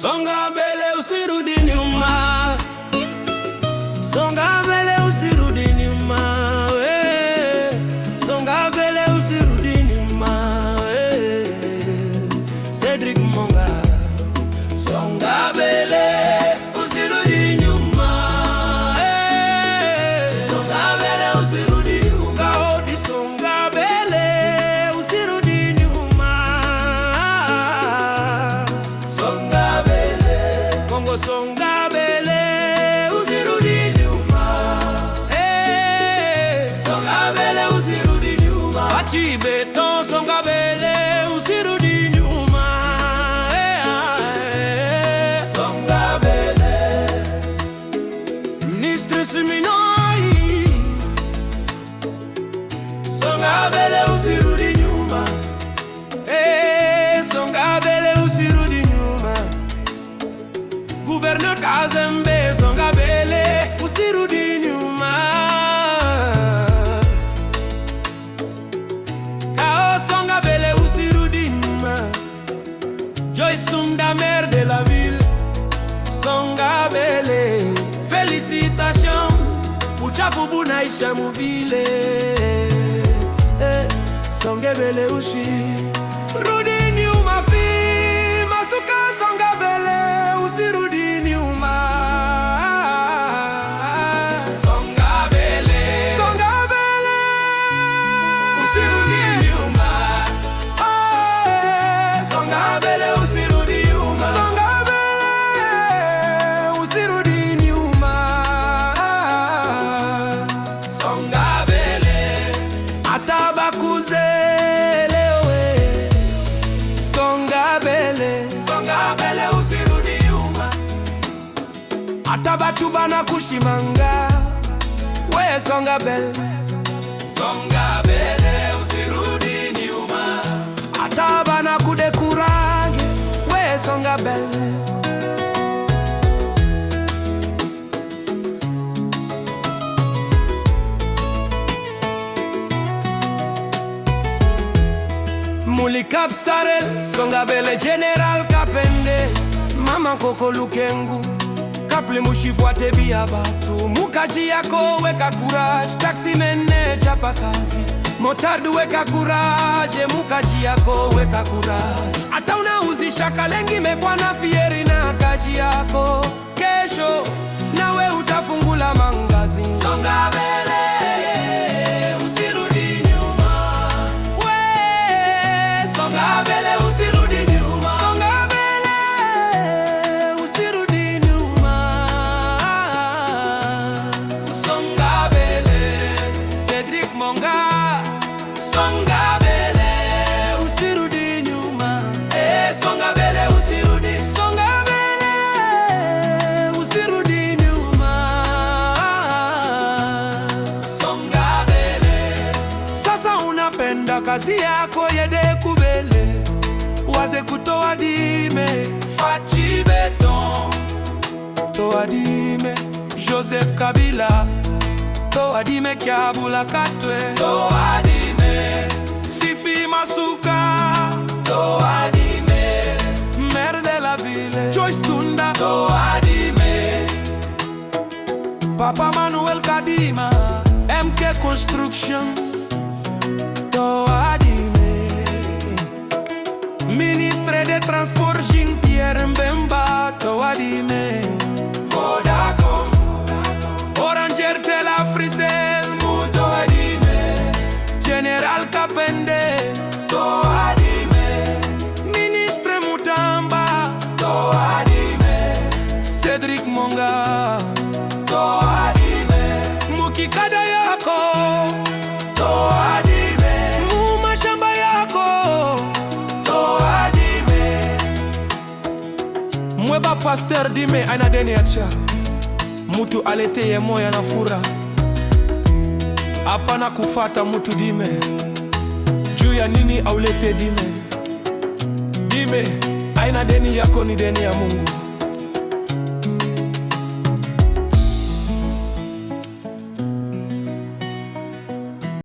Songa mbele, usirudi nyuma. Songa mbele, usirudi nyuma. We. Songa mbele, usirudi nyuma. We. Cedric Monga. Songa mbele, usirudi nyuma. Eh. Songa mbele, usirudi nyuma. Kaodi, songa mbele, usirudi nyuma. Songa mbele, Kongo, songa mbele, usirudi nyuma. Eh. Songa mbele, usirudi nyuma. Fatshi Béton, songa mbele, usirudi nyuma. Eh, eh. Songa mbele. Ministre Suminwa, songa mbele, usirudi nyuma. Eh, songa mbele, usirudi nyuma. Gouverneur Kazembe, songa mbele, usirudi nyuma. Kao, songa mbele, usirudi nyuma. Joyce Sunda, maire de la ville, songa mbele. Félicitations, uchafu bunaisha mu ville. Eh, songe mbele ushirudi nyuma fi masuka, songa mbele, usirudi nyuma. Songa mbele, songa mbele, usirudi nyuma. Eh, songa mbele, usirudi nyuma. Songa mbele, usirudi nyuma. Songa mbele, ata bakuzelewe. Songa mbele, songa mbele, usirudi nyuma. Ata batu bana kushimanga, we songa mbele, songa mbele, usirudi nyuma. Ata bana ku décourager, we songa mbele. Mulikap Sarel, songa mbele, General Kapende, Mama Koko Lukengu, Kaple mushifuate bia batu, mukaji yako weka courage, taxi manager pa kazi, motard weka courage, mukaji yako weka courage. Ata unauzisha kalengi mekwa na fierté na kaji yako, kesho nawe utafungula magasin. Songa mbele, usirudi nyuma. We, songa mbele, usirudi nyuma. Songa mbele, usirudi nyuma. Songa mbele, Cedric Monga. Songa mbele, usirudi nyuma. Eh, songa mbele, usirudi. Songa mbele, usirudi nyuma. Songa mbele. Sasa unapenda kazi yako yede kubele, waze kutoa dîme. Fatshi Béton, toa dîme. Joseph Kabila, toa dîme. Kyabula Katwe, toa dîme. Fifi Masuka, toa dîme. Maire de la ville, Joyce Tunda, toa dîme. Papa Manuel Kadima, MK Construction, toa dîme. Ministre des Transports Jean-Pierre Mbemba, toa dîme. Vodacom, Orange, Airtel, Africell, mutoe dîme. General Kapende, toa dîme. Ministre Mutamba, toa dîme. Cedric Monga, toa dîme. Mukikada yako, toa dîme. Mumashamba yako, toa dîme. Mweba pasteur, dîme aina deni acha mutu aleteye moya na fura, hapana kufata mutu dîme juu ya nini aulete dîme. Dîme aina deni yako, ni deni ya Mungu.